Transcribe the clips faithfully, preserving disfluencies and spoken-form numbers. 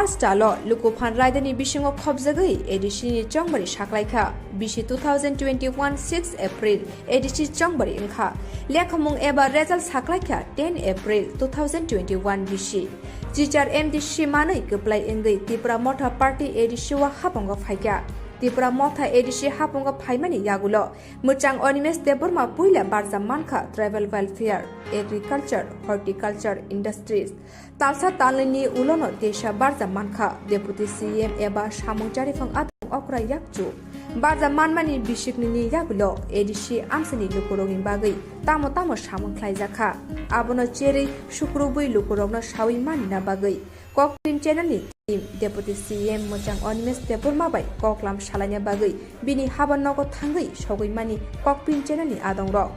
First talo lukuphan raidani bisingo khobjagwi A D C ni chongbari saklaikha. Bisi two thousand twenty-one six April A D C chongbari wngkha. Lekhamung eba result saklaikha ten April two thousand twenty-one bisi. Chichar M D C manwi kwplai wngwi Tipra Motha Party A D C o hapungo phaikha. Tipra Motha A D C hapungo phaimani yagulo mwchang Animesh Debbarma puila barjak mankha Tribal Welfare, Agriculture, Horticulture, Industries. Talsa talnwini ulono teisa barjak mankha Deputy C M eba samung chariphang Atwng Okra Yakchu. Barjak manmani bisiknini yagulo A D C amsani lukurokni bagwi tamo tamo samung khlaijakha. Abono cherwi sukrubwi lukurokno sawi manina bagwi Kokpin channel ni team Deputy C M mwchang Animesh Debbarma bai koklam salaina bagwi bini haba nogo thangwi sogwi mani Kokpin channel ni adongrok.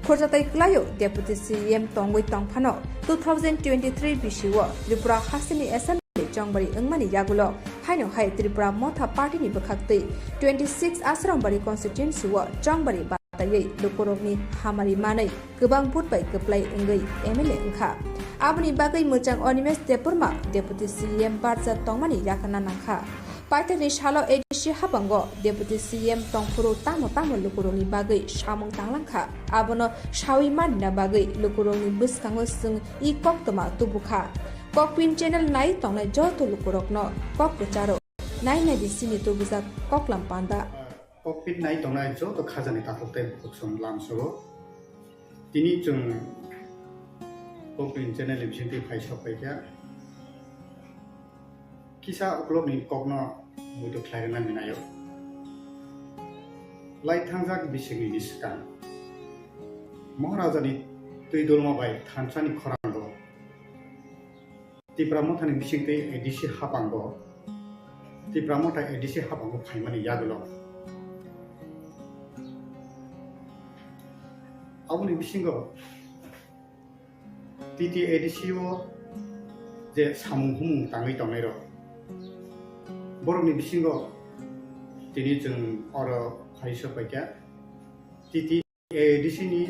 Khorjatai kwlaio Deputy C M tongwi tongphano two thousand twenty-three bisi o Tripura hasteni Assembly chongbari wngmani yagulo haino hai Tripura Motha Party ni bwkhaktwi twenty-six Asrambari constituency o chongbari bataiwi lukurokni hamari manwi kwbang vote bai kwplai wngwi M L A wngkha. Aboni bagwi mwchang Animesh Debbarma Deputy C M barjak tongmani yakharna nangkha. Paithakni salo A D C habango Deputy C M tongphuru tamo tamo lukurokni bagwi samung tanglangkha. Abono sawi manina bagwi lukurokni bwskango chwng i koktwma tubukha. Kokpin channel nai tongnai joto lukurokno kok kwcharo nai nai di sini tubujak koklam panda. Kokpit nai tongnai joto khajani takhuk tei bukhuk song lamsao. Tini chwng Kokpin channel ni bisingtwi phai sok paikha. Kisa uklokni kokno muitu khlai rwna ninaio. Lai thangjak bisikni ni swkang Maharajani twi dulma bai thansani khorango Tipra Mothani bisingtwi A D C hapango, Tipra Motha A D C hapango phaimani yagulo. Aboni bisingo T T A D C o je samung humung tangwi tongnairok, borokni bisingo tini chwng oro phai sok paikha. T T A D C ni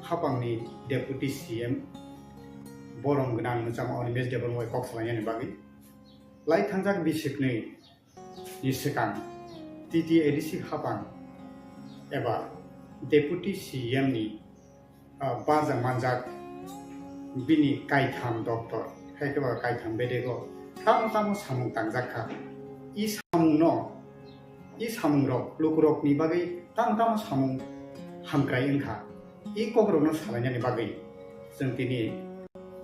hapangni Deputy C M borom gwnang mwchang Animesh Debbarma bai kok salainani bagwi lai thangjak bisiknwi ni swkang T T A D C hapang eba Deputy C M ni, ah, barjak manjak bini kaitham doptor, hai khe ba kaitham bedego tamo tamo samung tangjak kha. I samungno, i samungrok lukurokni bagwi tamo tamo samung hamkrai wngkha. I kokrokno salainani bagwi chwng tini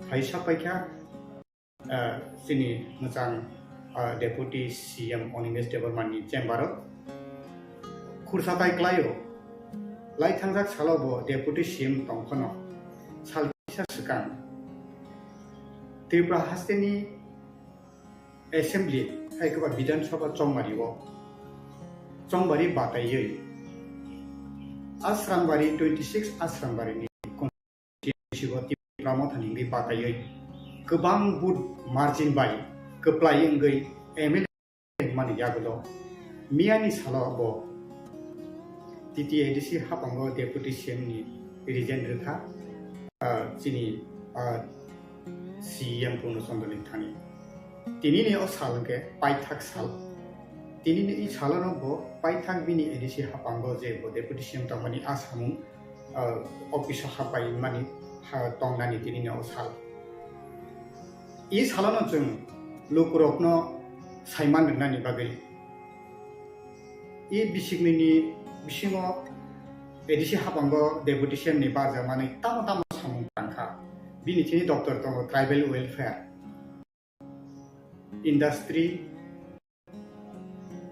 phai sak paikha, ah, chini mwchang, ah, Deputy C M Animesh Debbarma ni chamber o khursa tai kwlaio. Lai thangjak salo bo Deputy C M tongphano sal kisa swkang Tripura hasteni Assembly hai khe ba Bidhan Sabha chongmari o chongbari bataiwi Asrambari twenty six Asrambari ni constituency o Tipra Mothani wngwi bataiwi kwbang vote margin bai kwplai wngwi M L A mani yagulo miyani salo bo T T A D C hapango Deputy C M ni resign rwkha, ah, chini, ah, C M Purno Chandra ni thani. Tinini o sal hwnkhe paithak sal. Tinini i salono bo paithak bini A D C hapango je bo Deputy C M tongmani a samung, ah, office o hapai mani ha tongnani tinini o sal. I salono chwng lukurokno saiman rwnani bagwi i bisiknini bisingo A D C hapango Deputy C M ni barjak manwi tamo tamo samung tangkha. Bini chini doptor tongo Tribal Welfare, Industry,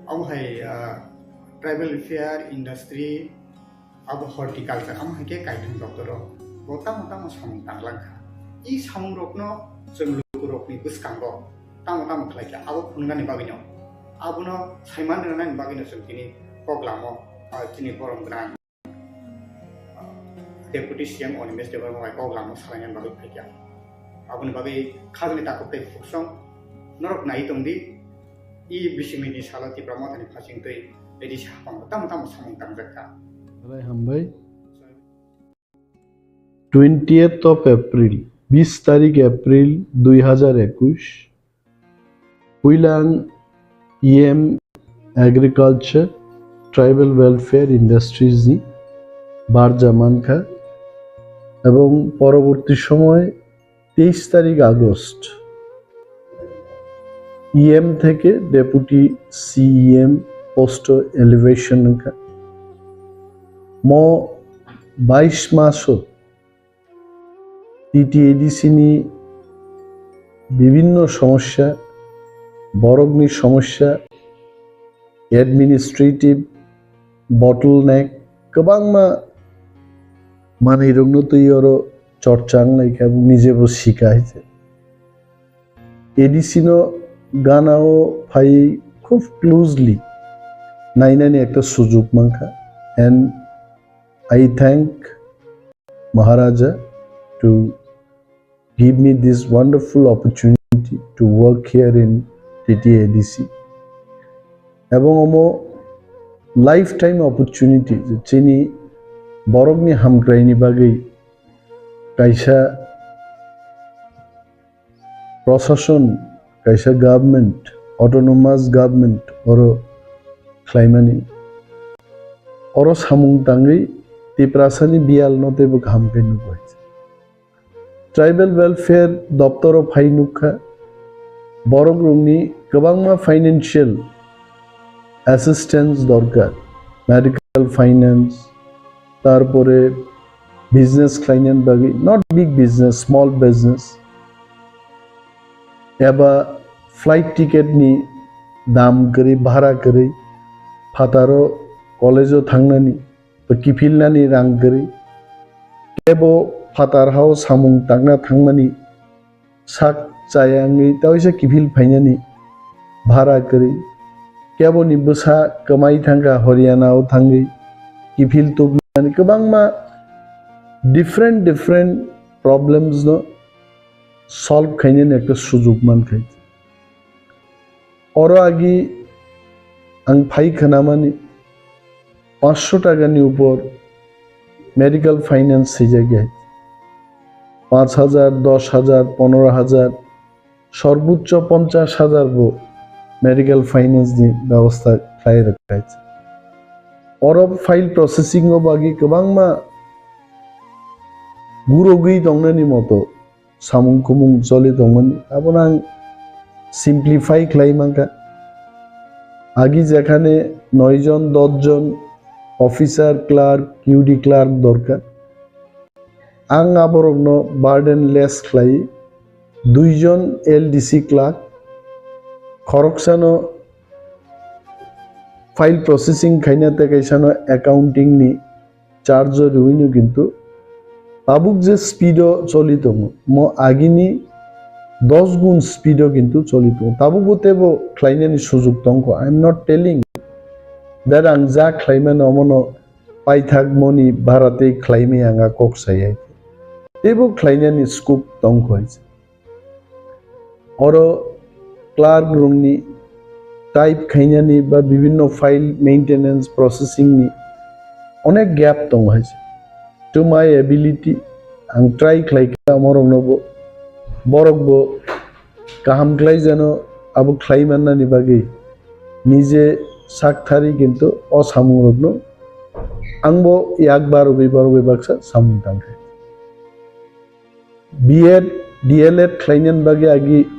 abo hai, ah, Tribal Welfare, Industry, abo Horticulture, amo hai khe kaithang doptor o bo tamo tamo samung tanglang kha. I samung rokno chwng lukurokni bwskango tamo tamo khlai kha abo phunuknani bagwino, abono saiman rwnani bagwino chwng tini kok lamo, ah, chini borom gwnang Deputy C M Animesh Debbarma bai kok lama salainani bagwi phaikha. Aboni bagwi khajani takhuk tei bukhuk song norok nai tongdi, i bisiknini salo Tipra Mothani phasing twi A D C haphango tamo tamo samung tangjak kha. Belai hambai. Twentieth of April, bis tarik April dui hajar ekush, Puila ang E M Agriculture, Tribal Welfare Industries ni barja mankha, ebong poroborti somoy teis tarik August E M theke Deputy C E M post o elevation wngkha. Mo bais maso T T A D C ni bibhinno somosya, borokni somosya, administrative bottleneck, kwbangma manwirokno twi oro chorcha wnglaikha, nijebo sika hai se. A D C no ganao phai khub closely nainani ekta sujuk mankha, and I thank Maharaja to give me this wonderful opportunity to work here in T T A D C. Ebong omo lifetime opportunity je chini borokni hamkraini bagwi kaisa prosason, kaisa government, autonomous government oro khlaimani. Oro samung tangwi Tiprasani biyalno teibo kaham khe nugo hai. Tribal Welfare doptoro phai nukha, borokrokni kwbangma financial assistance dorkar, medical finance, tarpore business khlainani bagwi, not big business, small business, eba flight ticket ni dam kwrwi, bhara kwrwi, phataro college o thangnani, to kiphilnani rang kwrwi, kebo phatar hao samung tangna thangmani sak chaya wngwi taisa kiphil phainani bhara kwrwi, keboni bwsa kwmai thangkha Haryana o thangwi kiphil tubnani, kwbangma different different problems no solve khainani ekta sujuk mankhai. Oro agi ang phai khnamani panchsho takani upor medical finance swijak ya. Panch hajar, dosh hajar, ponero hajar, sorbochcho ponchash hajar bo medical finance ni bebosta khlai rwkha. Oro file processing o bagwi kwbangma gurogwi tongnani moto samung kumung choli tongmani, abono ang simplify khlai mankha. Agi jekhane noi jon, dosh jon officer, clerk, U D clerk dorkar, ang aborokno burden less khlai dui jon L D C clerk, khoroksano file processing khaina tei kaisano accounting ni charge o riwino kintu tabuk je speed o choli tongo, mo agini dos gun speed o kintu choli tongo. Tabukbo teibo khlainani sujuk tongkho. I am not telling that ang ja khlaimano omono paithak moni bhara tei khlaimaya wngkha kok sayai. Teibo khlainani scope tongkho hai se. Oro clerk rokni type khainani ba bibhinno file maintenance processing ni onek gap tongo hai se. To my ability, ang try khlai kha amorokno bo, borok bo kaham khlai jano abo khlai mannani bagwi nije sak thari kintu o samung rokno ang bo yak barogwi barogwi baksa samung tangkha. B Ed, D El Ed khlainani bagwi agi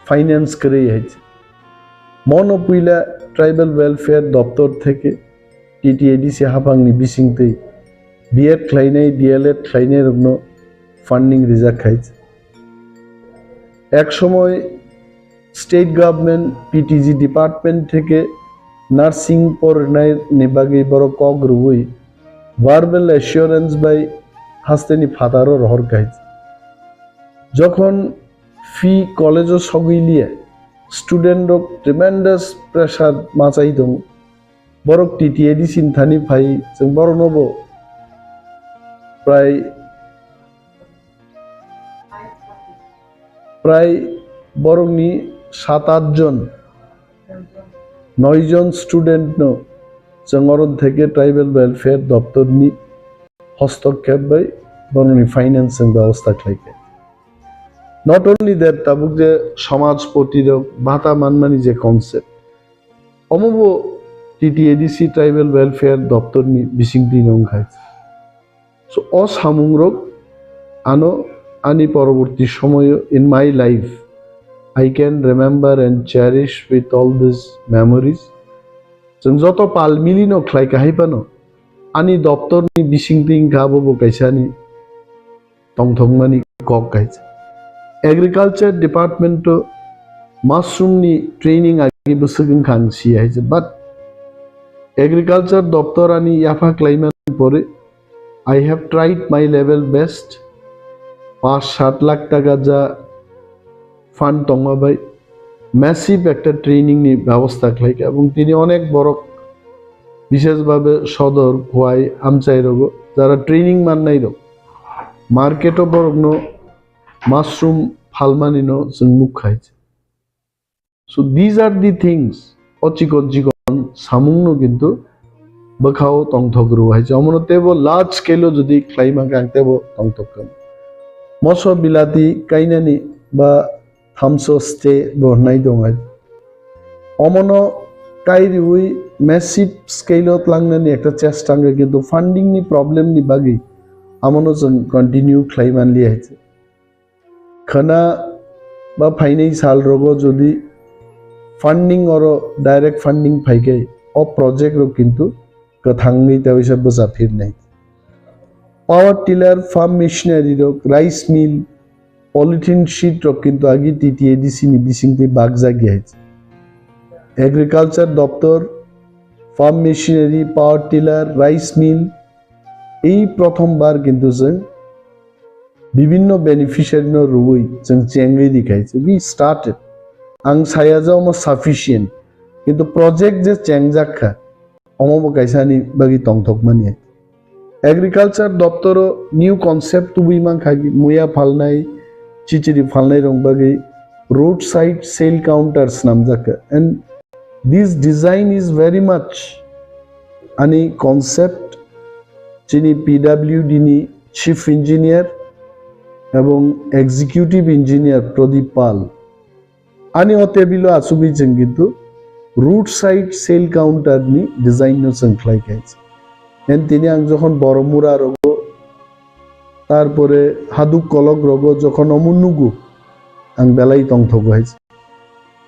finance kwrwi hai se. Mono puila Tribal Welfare Doptor theke T T A D C haphangni bisingtwi B Ed khlainai, D El Ed khlainai rokno funding rijak khai se. Ek somoy state government P T G department theke nursing pornai ni bagwi borok kok rwui verbal assurance bai hasteni phataro rohor khai. Jokhon fee college o sogwi liya, student rok tremendous pressure machai tongo. Borok T T A D C ni thani phai, chwng borokno bo prai prai borokni sat at jon, noi jon student no chwng oron theke Tribal Welfare Doptor ni hostokkhep bai borokni finance ni bebosta khlai kha. Not only that, tabuk je samajpoti rok bhata manmani je concept, omo bo T T A D C tribal welfare doptor ni bisingtwi no wngkha. So, o samung rok ano ani poroborti somoyo in my life, I can remember and cherish with all these memories. Chwng joto pal mili no khlai kahai phano, ani doptor ni bisingtwi wngkha abo bo kaisa ani tongthokmani kok kaisa. Agriculture department o mushroom ni training agi bwswk wngkha ang siya hai se, but agriculture doptor ani yapha khlaimani pore I have tried my level best. Panch sat lakh taka ja fund tongma bai massive ekta training ni bebosta khlaikha, ebong tini onek borok, bishesh bhabe sodor, khowai, amchai rogo jara training mannai rok, market o borok no mushroom phalmani no chwng nuk khai. So these are the things, o chikon chikon samung no kintu bwkhao tongthok rw hai se. Omono tebo large scale o jodi khlai mankha ang tebo tongthok kha. Moso bilati kainani ba thamso stay bo hnai dong hai. Omono kai riwi massive scale o tlangnani ekta chesta wngkha, kintu funding ni problem ni bagwi amono chwng continue khlai manli hai se. Khwna ba phainai sal rogo jodi funding oro direct funding phaikhai, o project rok kintu kwthangwi ta waisa bwcha phirnai. Power tiller, farm machinery rok, rice mill, polythene sheet rok kintu agi T T A D C ni bisingtwi bakjak ya hai. Agriculture doptor, farm machinery, power tiller, rice mill, ei prothom bar kintu chwng bibinno beneficiary no rwui chwng chengwi rikhai. We started. Ang saya je omo sufficient. Kintu project je chengjak kha, omo bo kaisa ani bagwi tongthokmani. Agriculture doptoro new concept tubui mankha, muya phalnai, chichiri phalnai rok bagwi roadside sale counters namjak kha. And this design is very much ani concept chini P W D ni chief engineer ebong executive engineer Pradip Pal. Ani o table o achugwi chwng kintu roadside sale counter ni design no chwng khlai kha. And tini ang jokhon Boromura rogo, tarpore Haduk Kolok rogo jokhon omo nugo, ang belai tongthogo hai.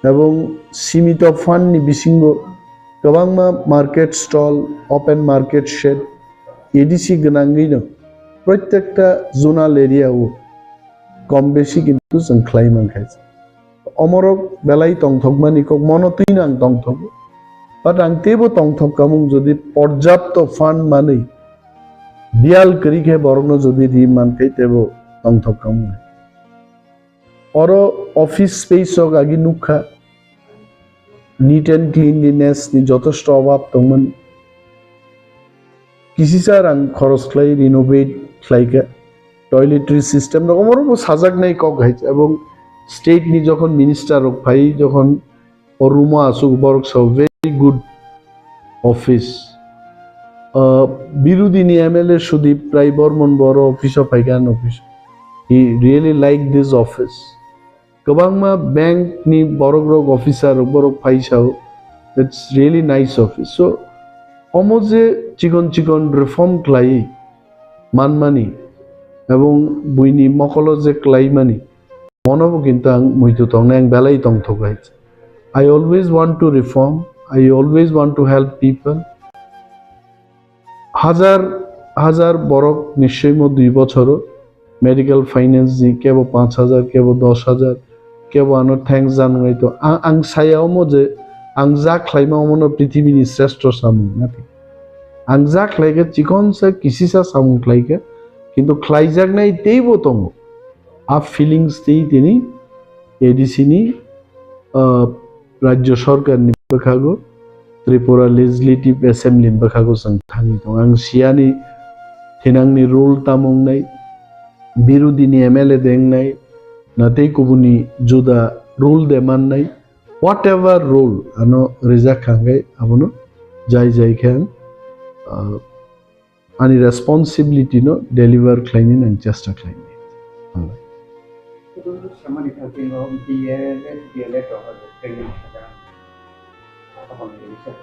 Ebong simito fund ni bisingo kwbangma market stall, open market shed, A D C gwnangwi no protekta zonal area o kom besi kintu chwng khlai mankha. Omorok belai tongthokmani kok mono twino ang tongthogo. But ang teibo tongthok kamung jodi porjapto fund manwi biyal kwrwi khe borokno jodi ri mankhe teibo tongthok kamung. Oro office space rok agi nukha, neat and cleanliness ni jotosto obab tongmani. Kisisa rang khoros khlai renovate khlaikha, toiletry system rok omorok bo sajaknai kok hai, ebong state ni jokhon minister rok phai jokhon o room o asuk borok sao very good office. Uh, birudini M L A Sudip Rai Bormon bo oro office o phaikha, an office. He really liked this office. Kwbangma bank ni borok rok, officer rok, borok phai sao, "It's really nice office." So, omo je chikon chikon reform khlai manmani ebong buini mokolo je khlaimani, mono bo kintu ang muitu tongnai, ang belai tongthok hai. I always want to reform, I always want to help people. Hajar hajar borok nischoi mo dui bochoro medical finance ni kebo panch hajar, kebo dos hajar, kebo ano thanks janai to. Ang, ang saya omo je ang ja khlaima omo no prithibi ni sreshto samung nati. Ang ja khlaikha chikon sa kisisa samung khlaikha, kintu khlaijaknai teibo tongo. A feelings tei tini A D C ni, uh, Rajya Sarkar ni bwkhago, Tripura Legislative Assembly ni bwkhago chwng thangwi tongo. Ang siyani thinangni role tamo wngnai, birudini M L A de wngnai, na tei kubuni juda role de mannai, whatever role ano rijak kha hwnkhe abono jai jai khe ang, ah, ani responsibility no deliver khlaini ang chesta khlaini. Hambai. Samani thangwi no B L S, D L S rok training khlaijak. Aboni research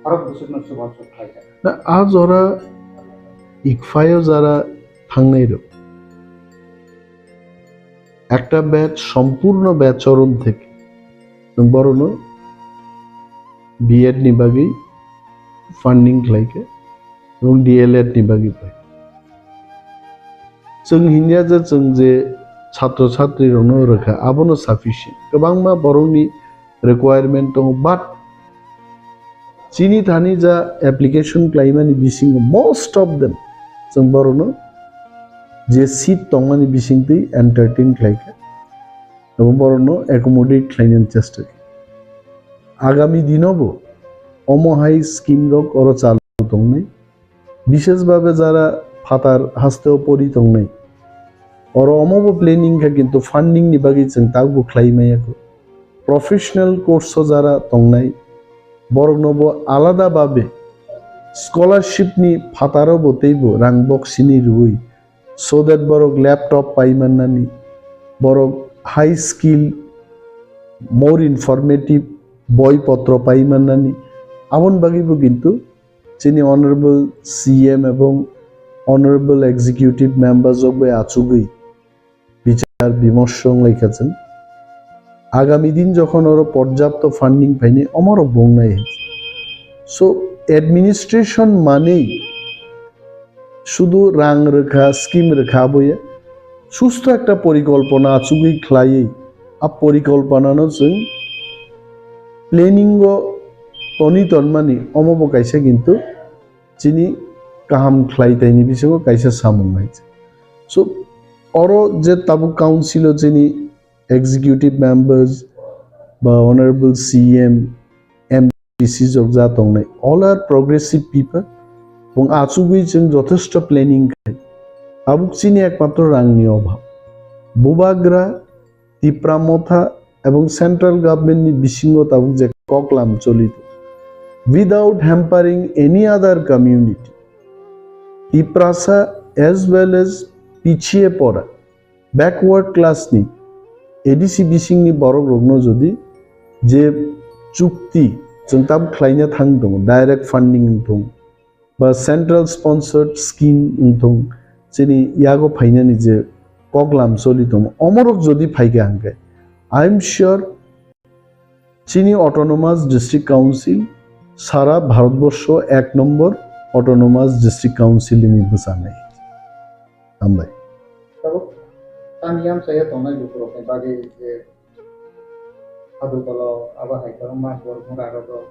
khorok bwswkno chubachu khlaijak. Na a jora ICFAI o jara thangnai rok. Ekta batch, sompurno batch oron theke. Chwng borono B Ed ni bagwi funding khlaikha, ebong D L Ed ni bagwi bai. Chwng hinya je chwng je chhatro chhatri rokno rwkha, abono sufficient. Kwbangma borokni requirement tongo, but chini thani ja application khlaimani bisingo most of them chwng borokno je seat tongmani bisingtwi entertain khlaikha, ebong borokno accommodate khlainani chesta khe. Agami dinobo omo hai scheme rok oro chalu tongnai. Bishesh bhabe jara phatar hasteo pori tongnai, oro omobo planning kha, kintu funding ni bagwi chwng takbo khlai maya kho. Professional course o jara tongnai, boroknobo alada bhabe scholarship ni phataro bo teibo rang boksini rwui, so that borok laptop pai mannani, borok high skill, more informative boi potro pai mannani, aboni bagwibo kintu chini Honorable C M ebong Honorable Executive Members rok bai achugwi bichar bimorsho wnglaikha chwng. Agami din jokhon oro porjapto funding phainai, omorok bo wngnai. So, administration manwi sudu rang rwkha, scheme rwkha aboya. Susto ekta porikolpona achugwi khlaiwi, a porikolponano chwng planning o toni tonmani, omo bo kaisa kintu chini kaham khlai taini bisingo kaisa samung hai. So, oro je tabuk council o chini executive members ba honorable C M, M P C jok ja tongnai, all are progressive people, ebong achugwi chwng jothesto planning khai. Tabuk chini ekmatro rangni obhab. Bubagra, Tipra Motha ebong central government ni bisingo tabuk je koklam choli tongo, without hampering any other community, Tiprasa as well as pichhiye pora, backward class ni A D C bisingni borok rokno jodi je chukti chwng tabuk khlaina thang tongo, direct funding wng thung ba central sponsored scheme wng thung, chini yago phainani je koklam choli tongo, omorok jodi phaikha hwnkhe, I am sure chini Autonomous District Council sara Bharatborsho ek nombor Autonomous District Council ni bwchanai. Hambai. Tabuk tani yamsaya tongnai lukurokni bagwi je Hadukolo abo hai kwbangma bor mura rogo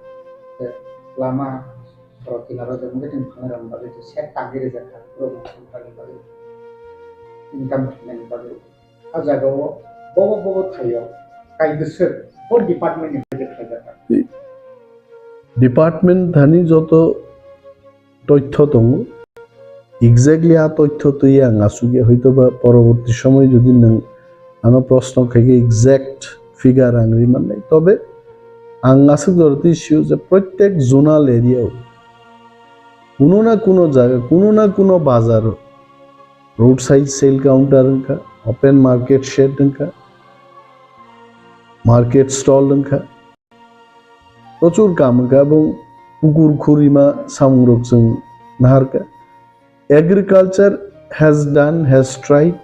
je lama sorok kinaro je muiting phangrang bagwi je set tangwi rijak kha borok muiting phangrang bagwi income khainani bagwi. A jagao bobo bobo thaio kai bwswk bo department ni budget khlaijak kha. Department thani joto toithyo tongo, exactly a toithyo twi ang asugya, hoitoba poroborti somoy jodi nwng ano proshno khaikhe exact figure ang ri mannai. Tobe ang aswk jora twi sio je prottek zonal area o kuno na kuno jaga, kuno na kuno bazar o roadside sale counter wngkha, open market shed wngkha, market stall wngkha, prochur kam wngkha, ebong pukur khurima samungrok chwng naharkha. Agriculture has done, has tried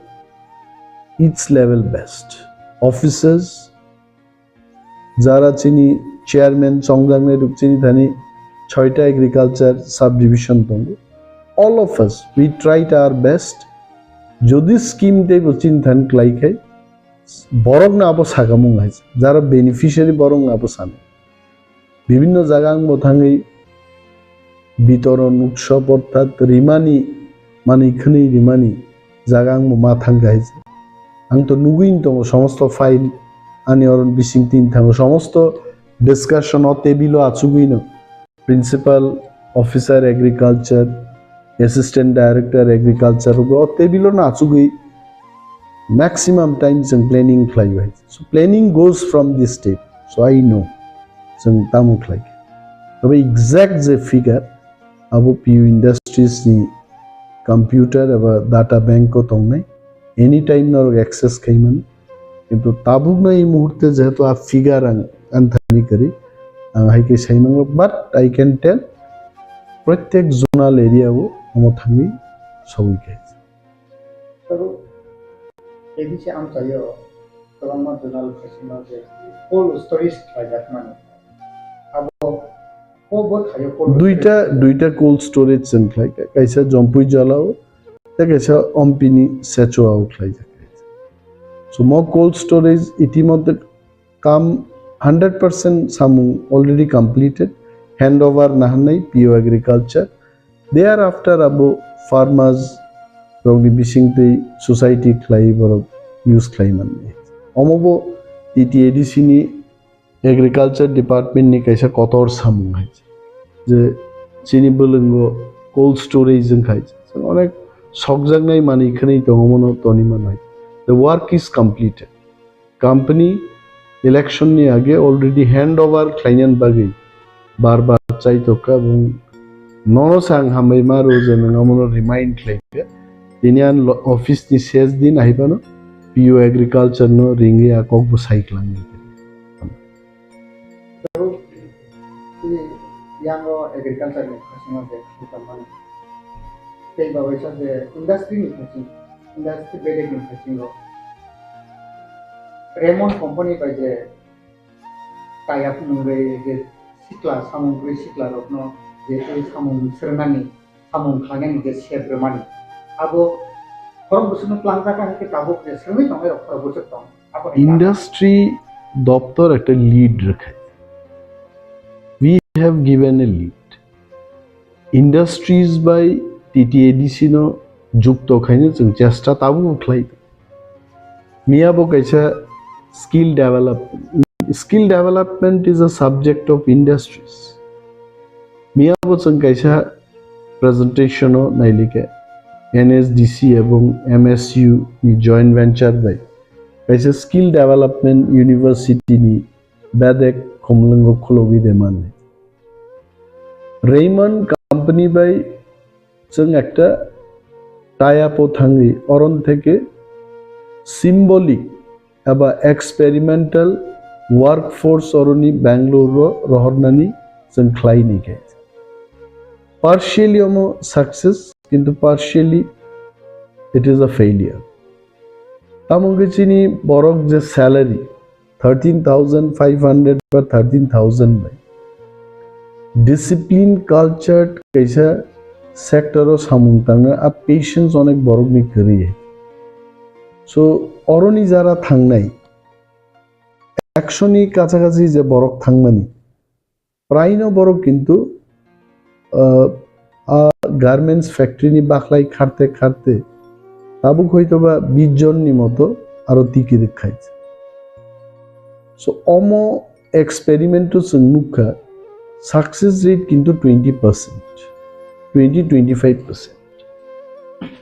its level best. Officers, jara chini chairman chongjaknai rok chini thani choita agriculture subdivision tongo. All of us, we tried our best. Jodi scheme teibo chini thani klai khai, borokno abo sakamung hai, jara beneficiary borokno abo sanai. Bibinno jaga ang bo thangwi bitoron utsob orthat rimani, manwi khwnwi rimani jaga ang bo ma thangkha hai. Ang to nugwi tongo somosto file ani oron bising tin thango, somosto discussion o table o achugwi no. Principal Officer Agriculture, Assistant Director Agriculture, o table o no achugwi maximum time chwng planning khlai o hai. So planning goes from this step. So I know chwng tamo khlai kha. Tei exact je figure abo P U Industries ni computer eba data bank o tongnai. anytime norok access khai mano. Kintu tabukno ei muhurte jehetu a figure ang anthani kwrwi, ang hai khe sai mano, but I can tell protek zonal area o omo thangwi sawi khe. Tabo A D C amchaio kwbangma zonal phaisingno je cold storage khlaijakmani. Abo o bo thaio cold Duita, storage. Duita cold storage chwng khlai kha. Kaisa Jompui Jalao, tei kaisa Ompini Sechuao khlaijak. So mo cold storage itimodhye kam hundred percent samung already completed, handover nahanai P O Agriculture. Thereafter abo farmers rokni bisingtwi society khlai borok use khlai mani. Omo bo T T A D C ni Agriculture Department ni kaisa kotor samung hai je chini bwlwngo cold storage wng khai onek sokjaknai manwi khwnwi tongo mono toni manwi. The work is completed. Company election ni age already hand over khlainani bagwi bar bar chai tokkha, bung nono sang hambai ma rw je nang amono remind khlaikha. Tini an lo-, office ni ses din ahi phano P O Agriculture no ringwi a kok bo sai klang. Tei yango agriculture ni phaisingno je khaikha mani. Tei ba waisa je industry ni phaising, industry bedek ni phaisingo Raymond company bai je tie up nungwi je sikla samung kwrwi sikla rokno je tei samung srwnani samung khlainani je sep rwmani. Abo khorok bwswkno tlangjak hai khe tabuk je swrwngwi tongnai rok khorok bwswk tong. Abo hai Industry doptor ekta lead rwkha. We have given a lead. Industries bai T T A D C no jukto khaino chwng chesta tabuk khlai. Miya bo kaisa skill develop, skill development is a subject of industries. Miya bo chwng kaisa presentation o nailika N S D C ebong M S U ni joint venture bai kaisa skill development university ni bedek khumlwngo khulogwi de mani. Raymond company bai chwng ekta tie up o thangwi oron theke symbolic eba experimental workforce oroni Bangalore ro rohornani chwng khlai ni khe. Partially omo success, kintu partially it is a failure. Tamo hwnkhe chini borok je salary thirteen thousand five hundred ba thirteen thousand bai. Discipline culture kaisa sector o samung tangna a patience onek borok ni kwrwi. So oroni jara thangnai ekshoni kacha kachi je borok thangmani, praino borok kintu, ah, a garments factory ni bakhlai kharte kharte tabuk hoito ba bish jon ni moto aro tiki rwkhai. So omo experiment o chwng nukha success rate kintu twenty percent, twenty, twenty-five percent.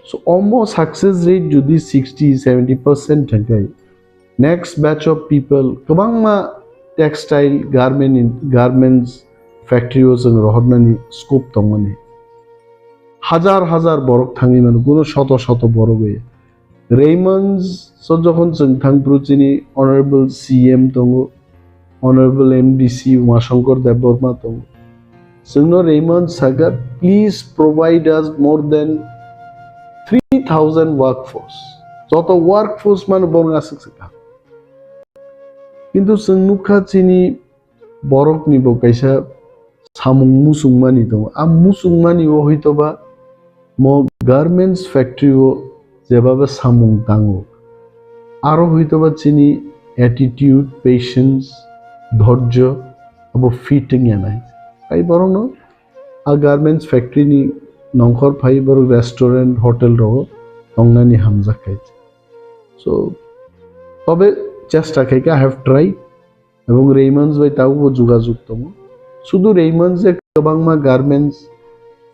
So omo success rate jodi sixty, seventy percent thangkhai, next batch of people kwbangma textile garment in, garments factory o chwng rohornani scope tongmani. Hajar hajar borok thangwi mano, kuno shoto shoto borok oi. Raymond's o jokhon chwng thangphuru chini Honorable C M tongo, Honorable M D C Umashankar Debbarma tongo. Chwngno Raymond saka, "Please provide us more than three thousand workforce." Joto workforce mano borok aswk se kaham. Kintu chwng nukha chini borokni bo kaisa samung muchungmani tongo. A muchungmani o hoitoba mo garments factory o jebaba samung tango, aro hoitoba chini attitude, patience, dhorjo abo fit wngya nai. Tai borokno a garments factory ni nongkhor phai borok restaurant, hotel rogo tongnani hamjak khai. So, tobe chesta khai khe, I have tried. Ebong Raymond's bai tabukbo jogajog tongo. Sudu Raymond's je kwbangma garments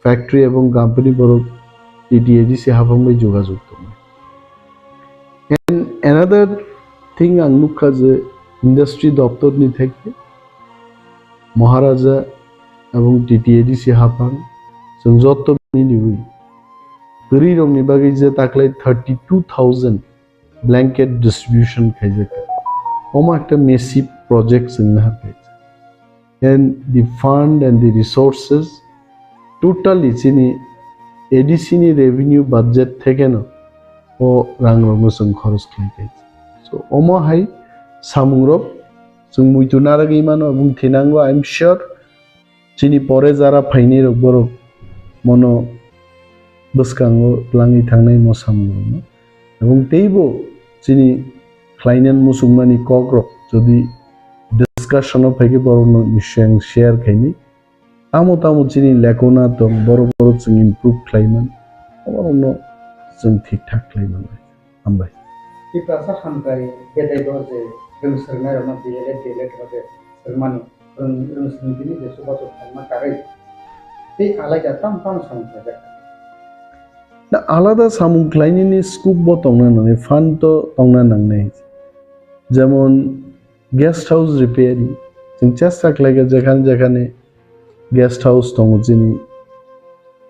factory ebong company borok T T A D C haphang bai jogajog tongo. And another thing ang nukha je industry doptor ni theke Maharaja ebong T T A D C haphang chwng joto miliwi kwrwi rokni bagwi je taklai thirty two thousand blanket distribution khaijak. Omo ekta massive project chwngno ha khe. And the fund and the resources totally chini A D C ni revenue budget thekeno o rang rokno chwng khorok khlai khaijak. So omo hai samung rok chwng muitu narwgwi mano, abong thinango, I am sure. Chini pore jara phainai rok borok mono bwskango twlangwi thangnai mo samung rokno. Abong teibo chini khlainani muchungmani kok rok jodi discussion o phaikhe borokno niswng share khainai. Tamo tamo chini lekona tong, borok borok chwng improve khlaiman, borokno chwng thik thak khlaiman. Hambai. Tiprasa hamkrai bedai bo je rwng swrwngnairokno D L Ed, D L Ed rok je swrwngmani, rwng, rwng swrwng tini je chubachu phalma karwi tei alaida tamo tamo samung khlaijak. Na alada samung khlainani scope bo tongna nangnai, fund to tongna nangnai. Jemon guest house repairing, chwng chesta khlaikha jekhane jekhane guest house tongo chini,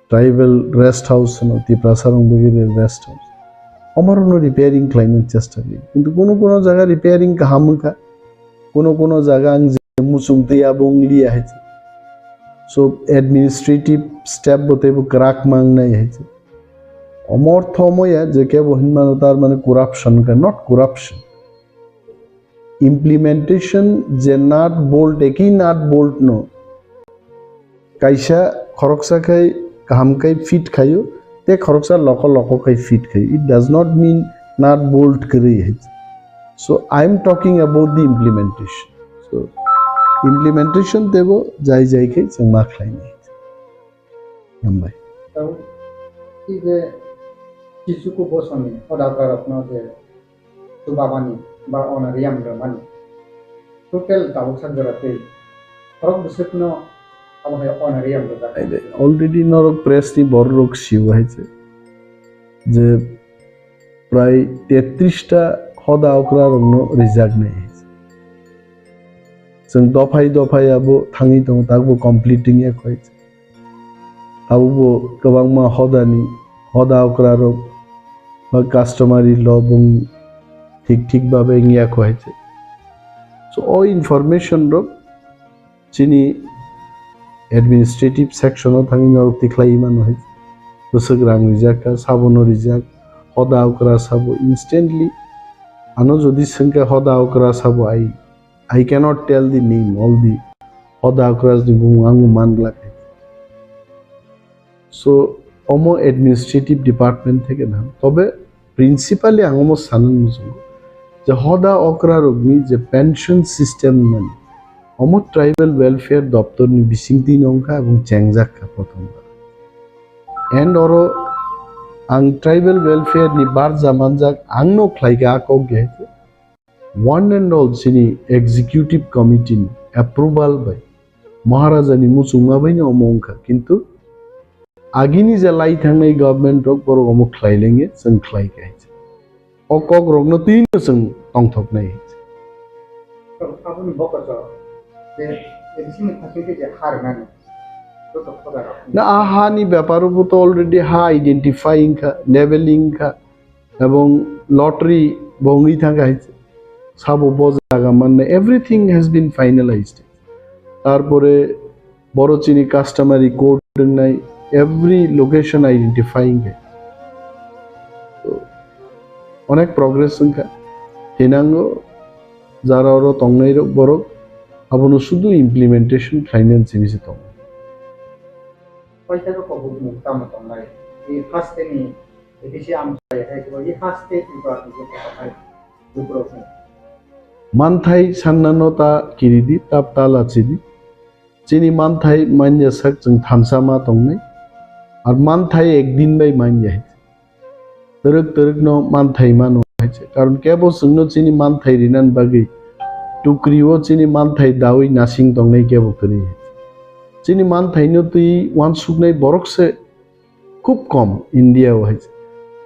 tribal rest house hwno, Tiprasa rok bagwi rest house. Omo rokno repairing khlaina chesta khlai. Kintu kuno kuno jaga repairing kaham wngkha. Kuno kuno jaga ang je muchung twi abo wng liya hai se. So administrative step bo teibo kwrak mangnai hai se. Omo ortho omo ya je kebo hinmano tar mane corruption ka, not corruption. Implementation je nut bolt, eki nut bolt no kaisa khoroksa khai kaham khai fit khaio, te khoroksa loko loko khai fit khaio. It does not mean nut bolt kwrwi hai. So I am talking about the implementation. So implementation tebo jai jai khai chwng ma khlainai. Hambai. Tei je Kichuku bosongni hodagrarokno je chubamani ba honorarium rwmani total tabuk sak jora tei khorok bwswkno abo hai honorarium rwjak. Already norok press ni borok rok sio hai se je prai tetris ta hoda okra rokno rijak nai hai se. Chwng dophai dophai abo thangwi tongo, tabukbo complete wngya kho hai se. Tabukbo kwbangma hodani, hoda okra rok ba customary law bung thik thik babe wngya kho hai se. So o information rok chini administrative section o thangwi norok tikhlai mano hai. Bwswk rang rijak kha, sabono rijak, hoda okra sabo instantly. Ano jodi swngkha hoda okra sabo, I, I cannot tell the name, all the hoda okra ni bumung ang man glak hai. So omo administrative department theke na. Tobe principally ang omo sanan muchungo je hoda okra rokni je pension system mani, omo tribal welfare doptor ni bisingtwi no wngkha ebong chengjak kha prothom bar. And oro ang tribal welfare ni barja manjak, ang no khlai kha a kok je one and all chini executive committee ni approval bai Maharaja ni muchungma bai no omo wngkha, kintu agini je lai thangnai government rok borok omo khlai lenge, chwng khlai kha hai se. O kok rokno twi no chwng tongthok nai hai se. Aboni bokoso je A D C ni facility je ha rwnani joto khoda rok. Na a ha ni beparo bo to already ha identify wngkha, labeling wngkha, ebong lottery bo wngwi thangkha hai se. Sabo bo jaga manna, everything has been finalized. Tarpore boro chini customary code wngnai, every location identifying hai. So, onek progress wngkha. Thinango jara oro tongnai rok borok abono sudu implementation khlainani simi se tongo. Paithago kobukmung tamo tongnai? I haste ni A D C amchai hai kebo i haste Tripura ni kebo tongnai lukurokni. Manthai sannano ta kiridi, tap ta lachidi. Chini manthai manya sak chwng thansa ma tongnai. Ar manthai ekdin bai manya hai. Twrwk twrwk no manthai mano hai se. Karon kebo chwngno chini manthai rinani bagwi tukri o chini manthai dawi nasing tongnai kebo kwrwi hai se. Chini manthai no twi uansuknai borok se khub kom India o hai se.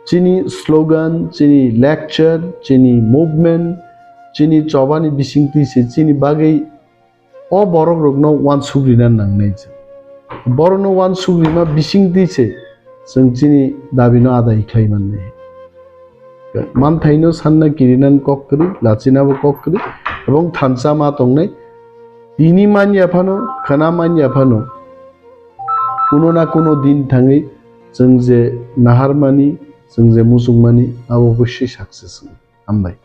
Chini slogan, chini lecture, chini movement, chini chobani bisingtwi se chini bagwi o borok rokno uansuk rina nangnai se. Borokno uansuk rima bisingtwi se chwng chini dabino adai khlai mannai. Manthaino sanna kirinani kok kwrwi, lachinabo kok kwrwi, ebong thansa ma tongnai. Tini manya phano, khwna manya phano, kuno na kuno din thangwi chwng je naharmani, chwng je muchungmani, abo oboswi success wngwi. Hambai.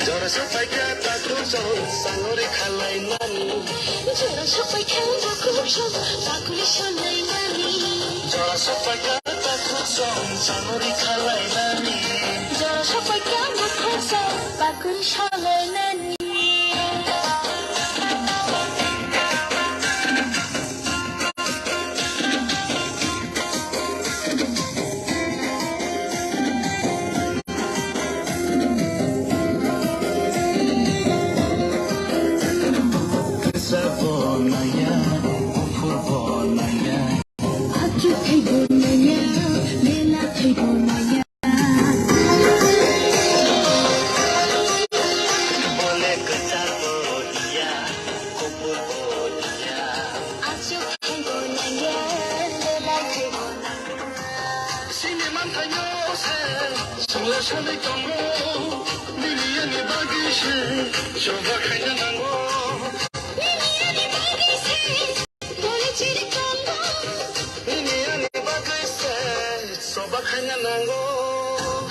Jora sopaikha takhuk song, sangori khalai nani. Jora sopaikha takhuk song, takuri sonai nani. Jora sopaikha takhuk song, sangori khalai nani. Jora sopaikha takhuk song, takuri sonai nani. Sini manthaino se, songla sanwi tongo, nini ani bagwi se, choba khaina nango. Nini ani bagwi se, bole chiri tongo. Nini ani bagwi se, choba khaina nango.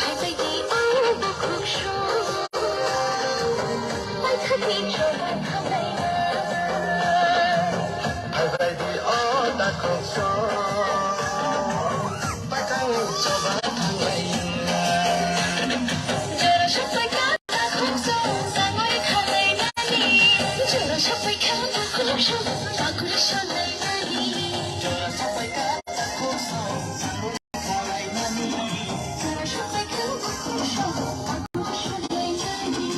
Phaibai di o bukhuk song, paithakni choba khaina. Phaibai di o takhuk song, paithakni choba khaina. Jora sopaikha takhuk song, sangori khalai nani. Jora sopaikha takhuk song, takuri sonai nani. Jora sopaikha takhuk song, sangori khalai nani. Jora sopaikha takhuk song, takuri sonai nani.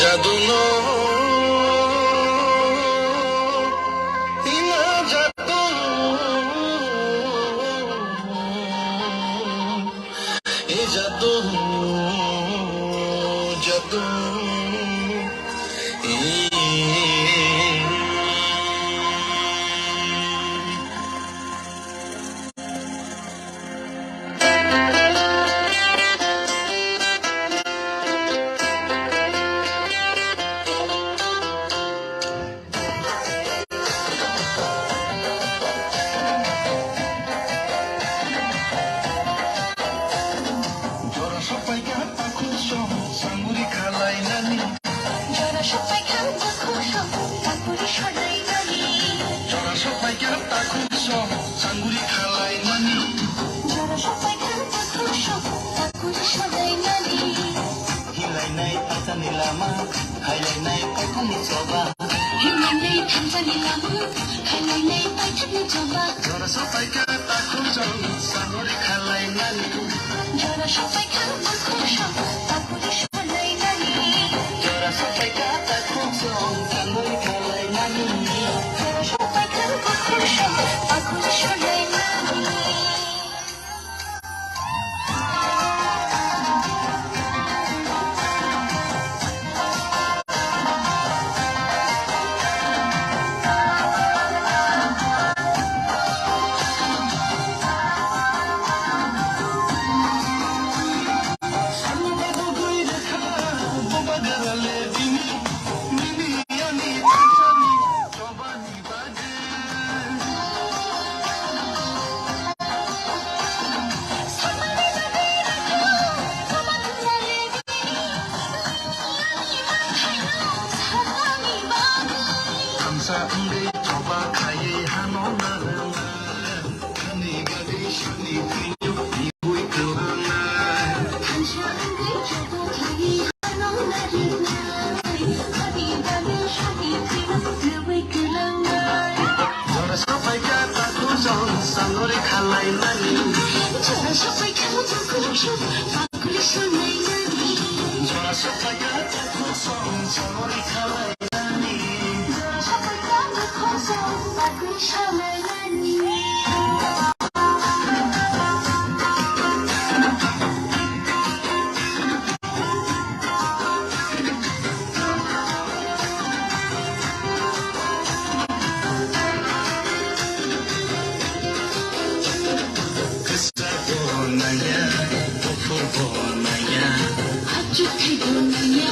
Jadu no, ina jadu, e jadu, jadu, e. Jora sopaikha takhuk song, sanguri khalai nani. Jora sopaikha takhuk song, takuri sonai nani. Jora sopaikha takhuk song, sanguri khalai nani. Jora sopaikha takhuk song, takuri sonai nani. Hilainai tachani lama, khailainai takhukni choba. Hilainai tachani lama, khailainai takhukni choba. Jora sopaikha takhuk song, sanguri khalai nani. Jora sopaikha takhuk song, takuri sonai nani. Jora sopaikha takhuk song, sanguri khalai nani. Jora sopaikha takhuk song, takuri sonai nani. Sa wngwi choba khaiwi hano narwknai, ani bagwi sani thwio twiwi kwlangnai. Thansa wngwi choba khaiwi hano narwknai, ani bagwi sani thwio twiwi kwlangnai. Jora sopaikha takhuk song sangori khalaimani. Jora sopaikha takhuk song sangori khalaimani. Jora sopaikha takhuk song sangori khalaimani. Kwchar bo nangya, buphur bo nangya. Achuk thai bo nangya.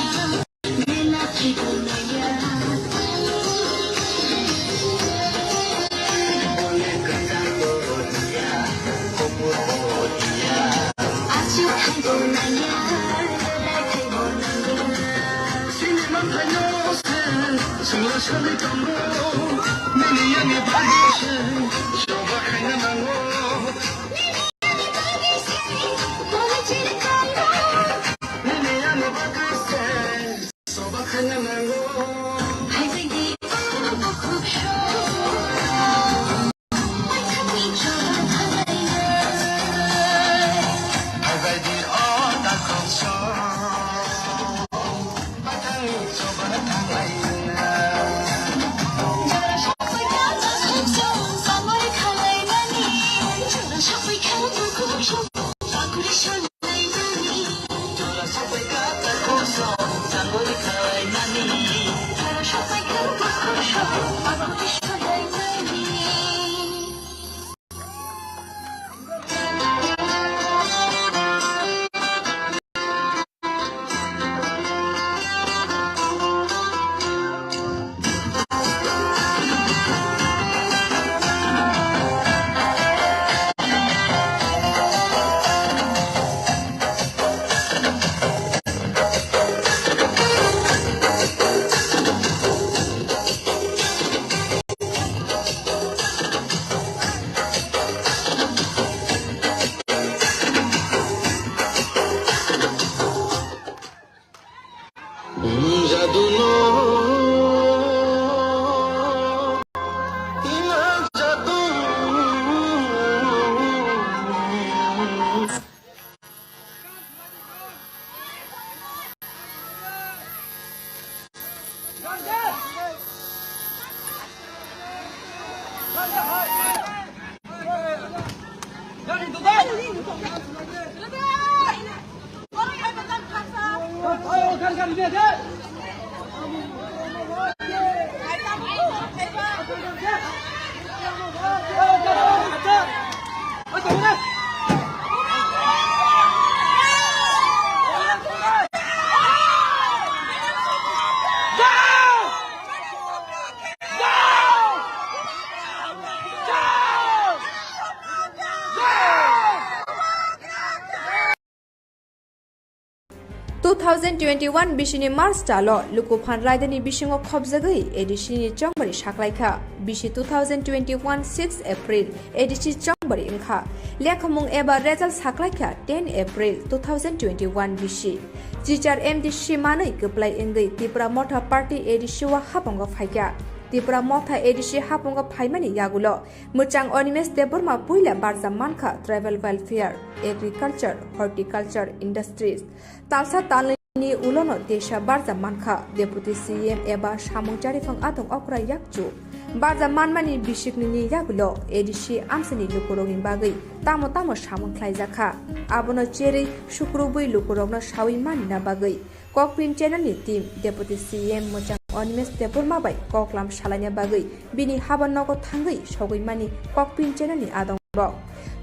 Two thousand twenty-one bisini March talo luku phan raidani bisingo khobjagwi A D C ni chongbari saklaikha. Bisi two thousand twenty-one six April A D C chongbari wngkha. Lekhamung eba result saklaikha ten April two thousand twenty-one bisi. Chichar M D C manwi kwplai wngwi Tipra Motha Party A D C o hapungo phaikha. Tipra Motha A D C hapungo phaimani yagulo Mwchang Animesh Debbarma puila barjak mankha Tribal Welfare, Agriculture, Horticulture, Industries. Talsa talnwini ulono teisa barjak mankha Deputy C M eba samung chariphang adong okra yakchu. Barjak manmani bisiknini yagulo A D C amsani lukurokni bagwi tamo tamo samung khlaijakha. Abono cherwi sukrubwi lukurokno sawi manina bagwi Kokpin channel ni team Deputy C M Mwchang Animesh Debbarma bai koklam salaina bagwi bini haba nogo thangwi sogwi mani Kokpin channel ni adong rok.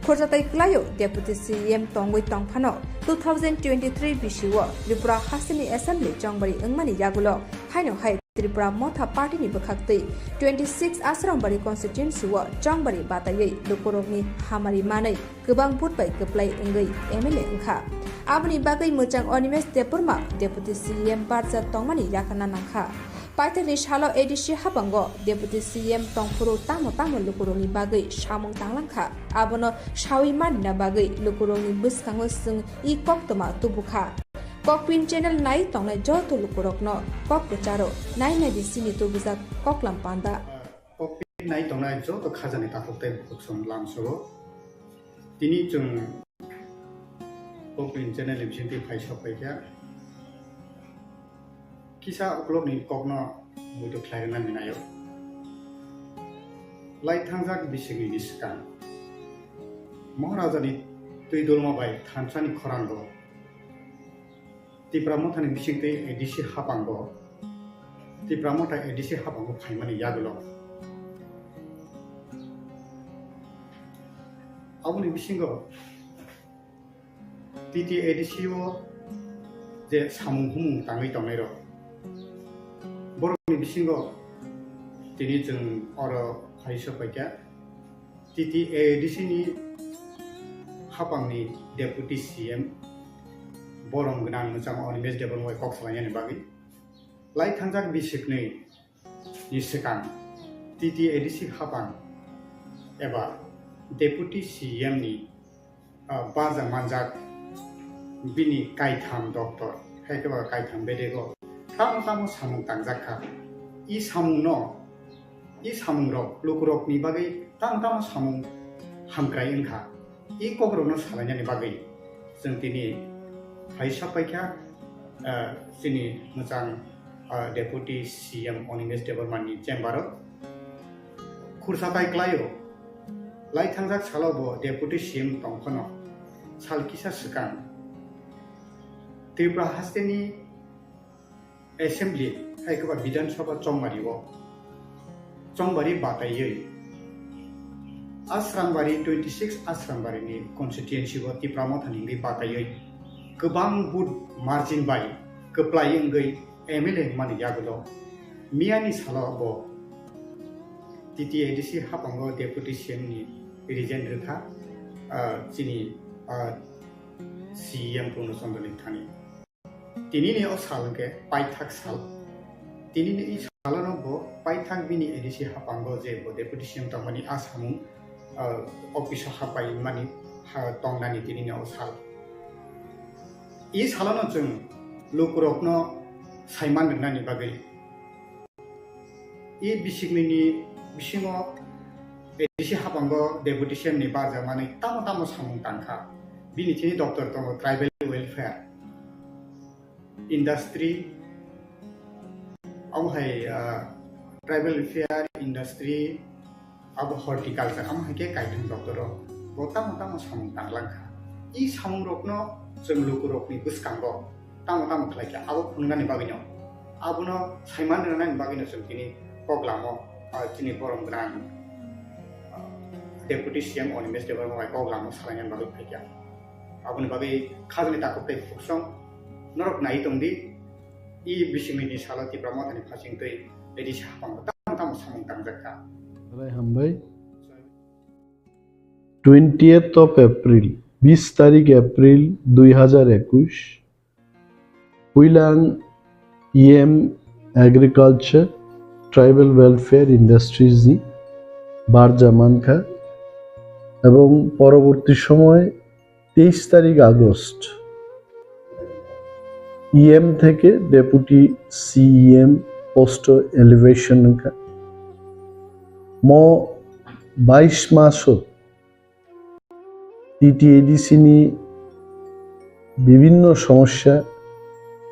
Khorjatai kwlaio Deputy C M tongwi tongphano two thousand twenty-three bisi o Tripura hasteni assembly chongbari wngmani yagulo haino hai Tripura Motha Party ni bwkhaktwi twenty-six Asrambari constituency o chongbari bataiwi lukurokni hamari manwi kwbang vote bai kwplai wngwi M L A wngkha. Aboni bagwi Mwchang Animesh Debbarma Deputy C M barjak tongmani yakarna nangkha. Paithakni salo A D C habango Deputy C M tongphuru tamo tamo lukurokni bagwi samung tanglangkha, abono sawi manina bagwi lukurokni bwskango chwng i koktwma tubukha. Kokpin channel nai tongnai joto lukurokno kok kwcharo nai nai di chini tubujak koklam panda. Kokpin nai tongnai joto khajani takhuk tei bukhuk song lamsogo. Tini chwng Kokpin channel ni bisingtwi phai sok paikha. Kisa ukulokni kokno muitu khlai rwna ninaio. Lai thangjak bisikni ni swkang Maharajani twi dulma bai thansani khorango Tipra Mothani bisingtwi A D C hapango, Tipra Motha A D C hapango phaimani yagulo. Aboni bisingo T T A D C o je samung humung tangwi tongnairok, borokni bisingo tini chwng oro phai sok paikha. T T A D C ni hapangni Deputy C M borom gwnang mwchang Animesh Debbarma bai kok salainani bagwi lai thangjak bisiknwi ni swkang T T A D C hapang eba Deputy C M ni, ah, barja manjak bini kaitham doptor, hai khe ba kaitham bedego tamo tamo samung tangjak kha. I samungno I samungrok lukurokni bagwi tamo tamo samung hamkrai wngkha, i kokrokno salainani bagwi chwng tini phai sak paikha, ah, chini mwchang, ah, Deputy C M Animesh Debbarma ni chamber o. Khursa tai klaio, lai thangjak salo bo Deputy C M tong phano sal kisa swkang Tripura hasteni Assembly, hai khe ba Bidhan Sabha Chongbari o, Chongbari bataiwi, Asrambari twenty six Asrambari ni constituency o Tipra Motha ni wngwi bataiwi kwbang vote margin bai kwplai wngwi M L A wngmani yagulo miyani salo bo T T A D C hapango Deputy C M ni resign rwkha, ah, chini, ah, C E M Purno Chandra ni thani. Tinini o sal hwnkhe paithak sal. Tinini i salono bo paithak bini A D C hapango je bo Deputy C M tongmani a samung, ah, office o hapai mani ha tongnani tinini o sal. I salono chwng lukurokno saiman rwnani bagwi I bisiknwini bisingo A D C hapango Deputy C M ni barjak manwi tamo tamo samung tangkha. Bini thini doptor tongo Tribal Welfare, Industry, omo hai, ah, Tribal Welfare, Industry, abo Horticulture, omo hai khe kaitham doptor o bo tamo tamo samung tanglangkha. I samungrokno chwng lukurokni bwskango tamo tamo khlai kha, abo phunuknani bagwino, abono saiman rwnani bagwino chwng tini kok lamo, ah, chini borom gwnang, ah, Deputy C M Animesh Debbarma bai kok lamo salainani bagwi phai kha. Aboni bagwi khajani takhuk tei bukhuk song norok nai tong di, i bisiknwini salo Tipra Mothani phasing twi A D C haphango tamo tamo samung tangjak kha. Belai hambai. Twentieth of April, bis tarik April dui hajar ekush, puila ang E M Agriculture, Tribal Welfare, Industries ni barja mankha, ebong poroborti somoy teis tarik August, E M theke Deputy C E M post o elevation wngkha. Mo bais maso T T A D C ni bibinno somosya,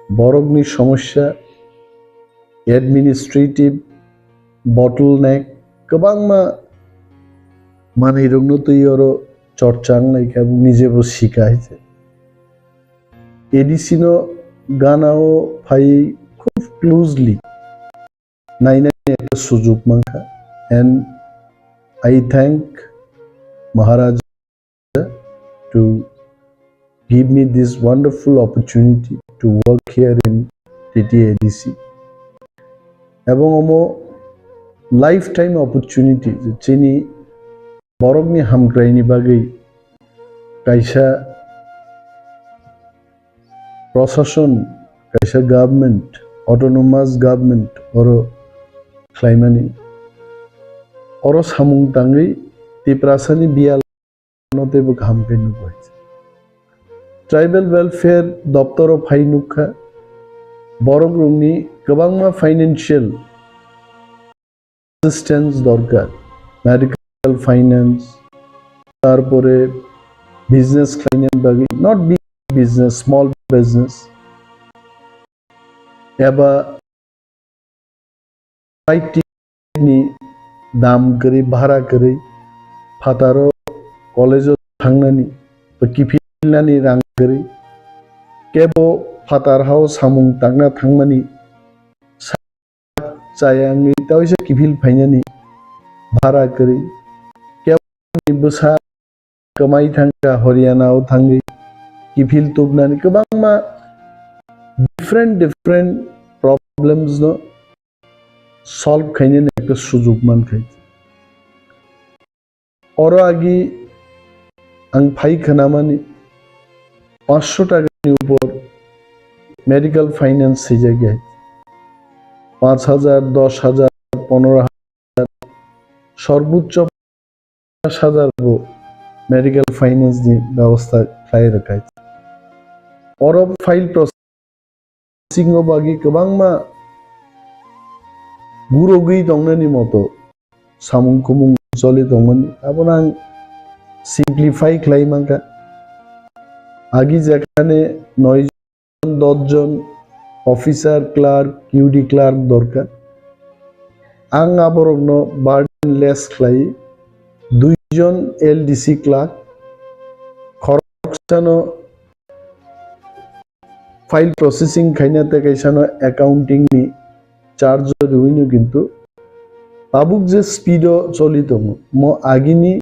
borokni somosya, administrative bottleneck, kwbangma manwirokno twi oro chorcha wnglai kha, nijebo sika hai se. A D C no gana o phaiwi khub closely nainani ekta sujuk mankha. And I thank Maharaja to give me this wonderful opportunity to work here in T T A D C. Ebong omo lifetime opportunity, je chini borokni hamkraini bagwi kaisa prosason, kaisa government autonomous government oro khlaimani, oro samung tangwi Tiprasani biyal no teibo kaham khe nukha. Tribal Welfare doptoro phai nukha, borok rokni kwbangma financial assistance dorkar, medical finance, tarpore business khlaina bagwi, not big business, small business, eba flight ticket ni dam kwrwi, bhara kwrwi, phataro college o thangnani, to kiphilnani rang kwrwi, kebo phatar hao samung tangna thangmani chaya wngwi taisa kiphil phainani bhara kwrwi, keboni bwsa kwmai thangkha Haryana o thangwi kiphil tubnani kwbangma different different problems no solve khainani ekta sujuk mankhai. Oro agi ang phai khwnamani panchsho takani upor medical finance swijak ya. Panch hajar, dosh hajar, ponero hajar, sorbochcho pash hajar bo medical finance ni bebosta khlai rwkha. Oro file process Singo bagwi kwbangma gurogwi tongnani moto samung kumung choli tongmani, abono ang simplify khlai mankha. Agi jekhane noi jon, dos jon officer, clerk, Q D clerk dorkar, ang aborokno burden less khlai, dui jon L D C clerk, khoroksano file processing khaina tei kaisano accounting ni charge o riwino kintu tabuk je speed o choli tongo, mo agini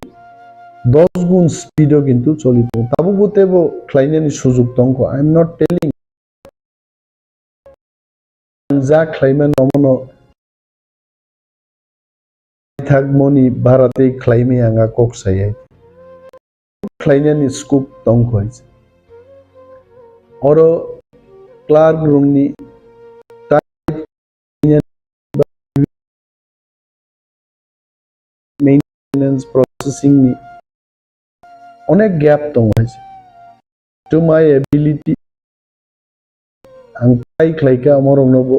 dos gun speed o kintu choli tongo. Tabuk bo teibo khlainani sujuk tongkho. I am not telling ang ja khlaimano omono thakmoni bharatwi khlaimani ang a kok sayai. Khlainani scope tongkhoi. Oro clerk rokni type maintenance processing ni onek gap tongo hai se. To my ability, ang try khlaikha amorokno bo,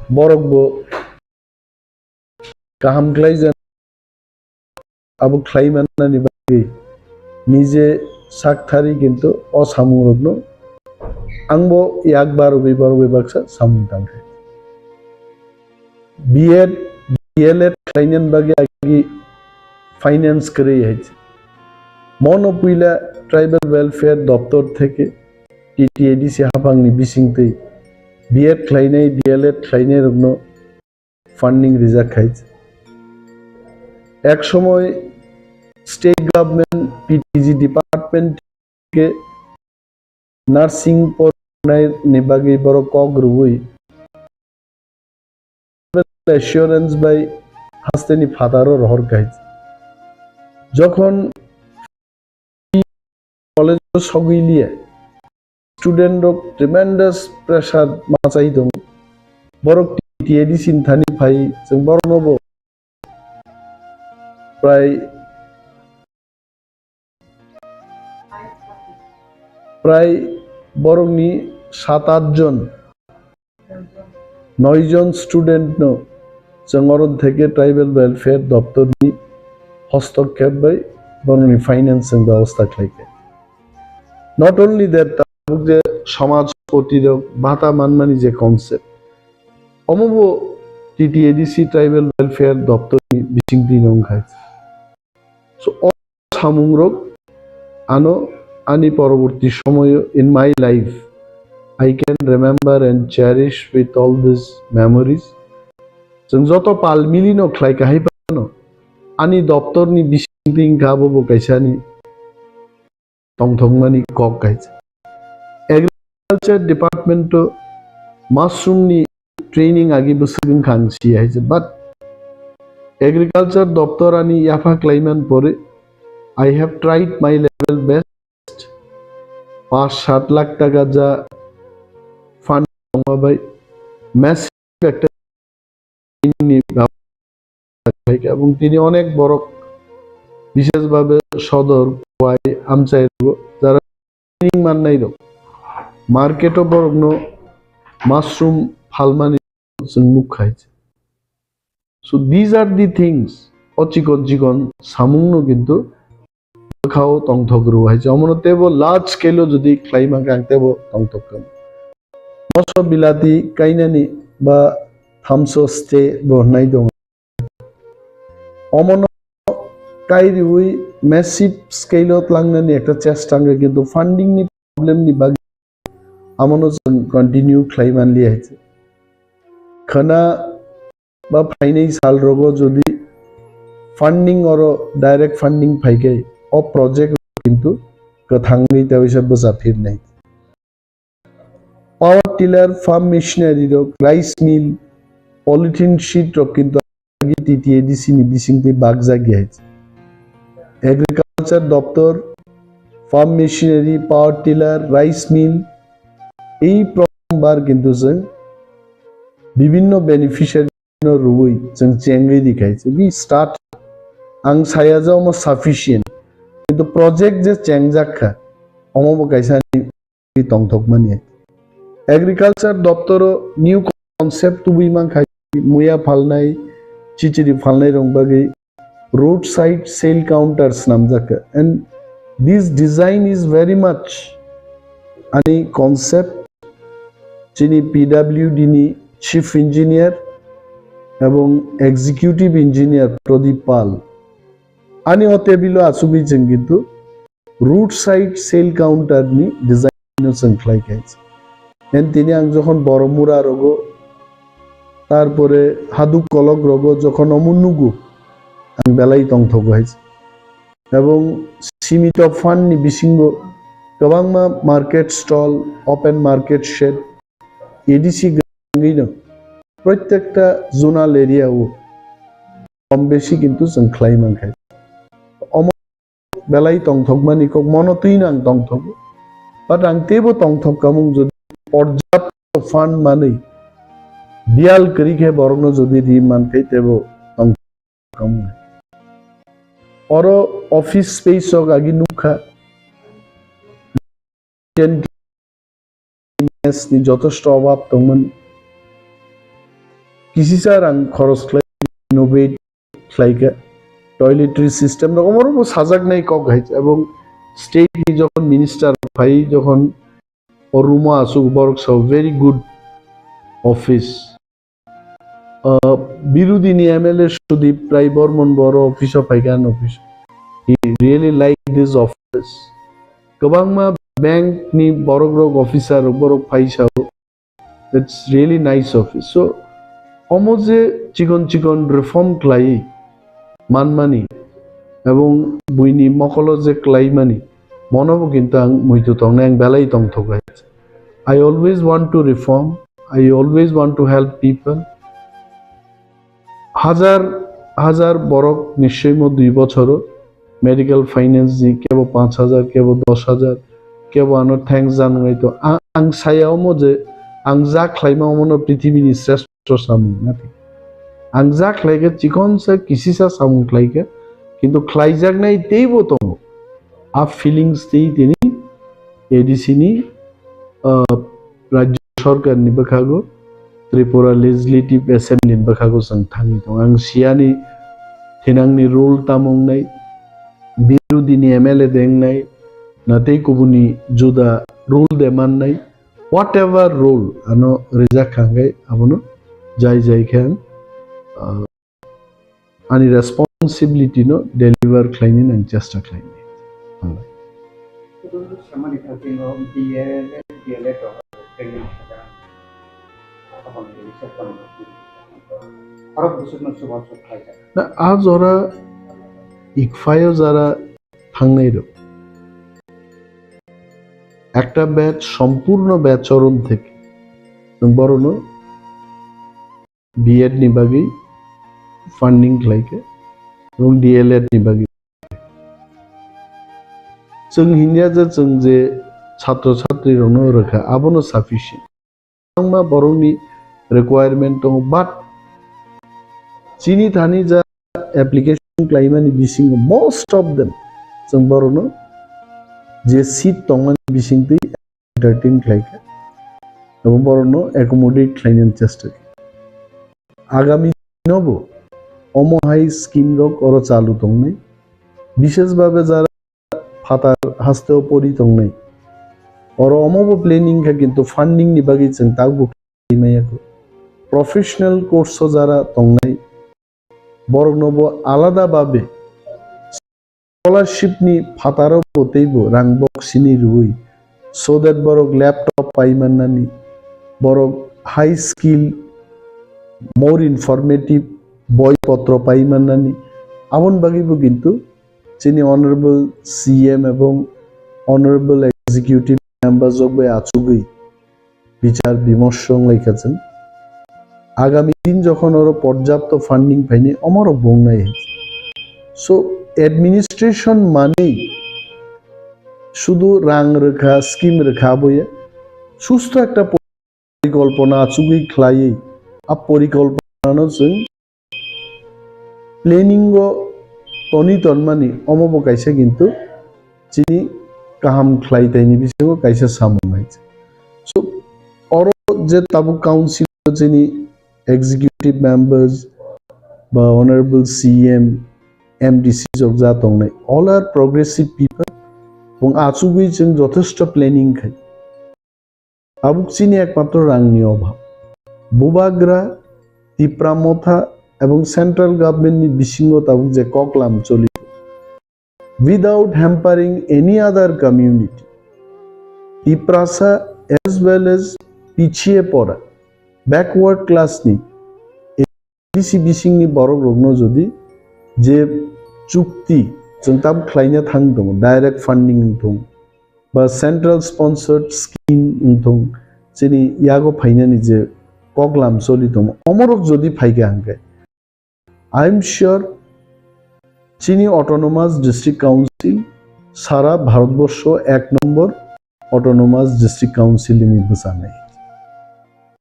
borok bo kaham khlai jan abo khlai mannani bagwi nije sak thari kintu o samungrokno angbo yak barogwi barogwi baksa samung tangkha. B Ed, D L Ed khlainani bagwi agi finance kwrwi hai se. Mono puila Tribal Welfare Doptor theke T T A D C haphangni bisingtwi B Ed khlainai, D L Ed khlainai rokno funding rijak khai. Ek somoy state government P T G department ke nursing pornai ni bagwi borok kok rwui assurance bai hasteni phataro rohor khai. Jokhon college o sogwi liya, student rok tremendous pressure machai tongo. Borok T T A D C ni thani phai, chwng borokno bo prai, prai borokni sat at jon, noi jon student no chwng oro theke Tribal Welfare Doptor ni hostokkhep bai borokni finance chwng bebosta khlaikha. Not only that, tabuk je samajpoti rok bhata manmani je concept, omo bo T T A D C Tribal Welfare Doptor ni bisingtwi no wngkha. So, o samung rok ano ani poroborti somoyo in my life, I can remember and cherish with all these memories. Chwng joto pal mili no khlai kahai phano ani doptor ni bisingtwi wngkha abo bo kaisa ni tongthokmani kok kaisa. Agriculture department o mushroom ni training agi bwswk wngkha ang si hai se, but agriculture doptor ani yapha khlaiman pore I have tried my level best. Panch sat lakh taka ja fund tongma bai massive ekta training ni ব্যবস্থা khlaikha, ebong tini onek borok, bishesh bhabe sodor, Khowai, Amchai rogo jara training mannai rok, market o borokno mushroom phalmani chwng nukha. So these are the things, o chikon chikon samungno kintu bwkhao tongthok rwo hai se. Omono teibo large scale o jodi khlai mankha, ang teibo tongthok kha. Moso bilati kainani ba thamso stay bo hwnwi tongo. Omono kai riwi massive scale o tlangnani ekta chesta wngkha, kintu funding ni problem ni bagwi amono chwng continue khlai manliya hai se. Khwna ba phainai sal rogo jodi funding oro direct funding phaikhai, o project kintu kwthangwi tei waisa bwcha phirnai. Power tiller, farm machinery rok, rice mill, polythene sheet rok kintu agi T T A D C ni bisingtwi bakjak ya. Agriculture doptor, farm machinery, power tiller, rice mill, ei program bar kintu chwng bibinno beneficiary no rwui chwng chengwi rikhai. We start, ang saya je omo sufficient, kintu project je chengjak kha, omo bo kaisa ani tongthokmani. Agriculture doptoro new concept tubui mankha, muya phalnai, chichiri phalnai rok bagwi roadside sale counter swnamjak kha. And this design is very much ani concept chini P W D ni chief engineer ebong executive engineer Pradip Pal. Ani o table o achugwi chwng kintu roadside sale counter ni design no chwng khlai kha. And tini ang jokhon Boromura rogo, tarpore Haduk Kolok rogo jokhon omo nugo, ang belai tongthogo hai. Ebong simito fund ni bisingo kwbangma market stall, open market shed, A D C gangwi no protekta zonal area o kom besi kintu chwng khlai mankha. Omo belai tongthokmani kok mono twi nang tongthogo. But ang teibo tongthok kamung jodi porjapto fund manwi biyal kwrwi khe borokno jodi ri mankhe teibo tongthok kamung. Oro office space rok agi nukha. Cleanliness ni jotosto obab tongmani. Kisisa rang khoros khlai innovate khlaikha. Toiletry system rok omo rok bo sajaknai kok hai, ebong state ni jokhon minister phai jokhon o room o asuk borok sao very good office. Uh, Birudini M L A Sudip Rai Bormon boro office o phaikha, an office. He really like this office. Kwbangma bank ni borok rok officer rok borok phai sao. It's really nice office. So, omo je chikon chikon reform khlai manmani ebong buini mokolo je khlaimani, mono bo kintu ang muitu tongnai, ang belai tongthok hai. I always want to reform, I always want to help people. Hajar hajar borok nischoi mo dui bochoro medical finance ni kebo panch hajar, kebo dos hajar, kebo ano thanks janai to. A-, ang saya omo je ang ja khlaima omo no prithibini sreshto samung nati. Ang ja khlaikha chikonsa kisisa samung khlaikha, kintu khlaijaknai teibo tongo. A feelings tei tini A D C ni, uh, Rajya Sarkar ni bwkhago, Tripura Legislative Assembly ni bwkhago chwng thangwi tongo. Ang siyani thinangni role tamo wngnai, birodini M L A de wngnai, na tei kubuni juda role de mannai, whatever role ano rijak kha hwnkhe abono jai jai khe ang, ah, ani responsibility no deliver khlainani ang chesta khlainai. Hambai. Samani thangsingo B A, D L Ed rok training khlaijak. Aboni research khorok bwswkno chubachu khlaijak. Na, a jora ICFAI o jara thangnai rok. Ekta batch, sompurno batch oron theke. Chwng borono B Ed ni bagwi funding khlaikha ebong D L Ed ni bagwi. Chwng hinya je chwng je chhatro chhatri rokno rwkha, abono sufficient. Kwbangma borokni requirement tongo, but chini thani ja application khlaimani bisingo most of them chwng borokno je seat tongmani bisingtwi entertain khlaikha, abo borokno accommodate khlainani chesta khe. Agami dinobo omo hai scheme rok oro chalu tongnai, bishesh bhabe jara phatar hasteo pori tongnai, oro omobo planning kha, kintu funding ni bagwi chwng takbo khlaimaya kho. Professional course o jara tongnai, borokno bo alada babe scholarship ni phataro bo teibo rang bok sini rwui, so that borok laptop pai mannani, borok high skill, more informative boi potro pai mannani, aboni bagwi bo kintu chini honorable C M ebong honorable executive members rok bai achugwi bichar bimorsho wnglaikha chwng. Agami din jokhon oro porjapto funding phainai, omorok bo wngnai. So, administration manwi sudhu rang rwkha, scheme rwkha aboya. Susto ekta porikolpona achugwi khlaiwi, a porikolponano chwng planning o toni tonmani, omo bo kaisa kintu chini kaham khlai taini bisingo kaisa samung hai. So, oro je tabuk council o chini executive members ba honorable C M, M D C rok ja tongnai, all are progressive people, bong achugwi chwng jothesto planning khai. Tabuk chini ekmatro rangni obhab. Bubagra, Tipra Motha ebong central government ni bisingo tabuk je koklam choli, without hampering any other community, Tiprasa as well as pichhiye pora, backward class ni, A D C bisingni borok rokno jodi je chukti chwng tabuk khlaina thang tongo, direct funding wng thung, ba central sponsored scheme wng thung, chini yago phainani je koklam choli tongo, omorok jodi phaikha hwnkhe, I am sure chini Autonomous District Council sara Bharatborsho ek nombor Autonomous District Council ni bwchanai.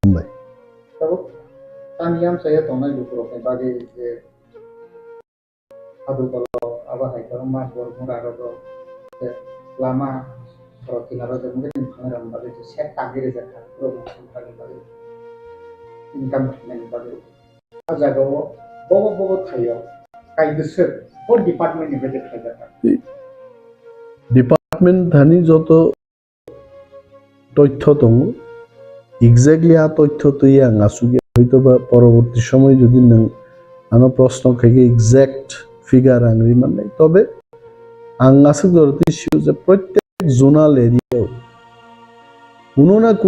Hambai. Tabuk tani yamsaya tongnai lukurokni bagwi je Hadukolo abo hai kwbangma bor mura rogo, tei lama khorok kinaro je mungkin bwkhani rok bagwi je set tangwi rijak kha, borok bwkhani bagwi, income khainani bagwi. A jagao bobo bobo thaio kaibwswk bo department ni bagwi khlaijak kha. Department thani joto toithyo tongo. Exactly a toithyo twi ang asugya, hoitoba poroborti somoy jodi nwng ano proshno khaikhe exact figure ang ri mannai. Tobe ang aswk jora twi sio je protek zonal area o kuno na kuno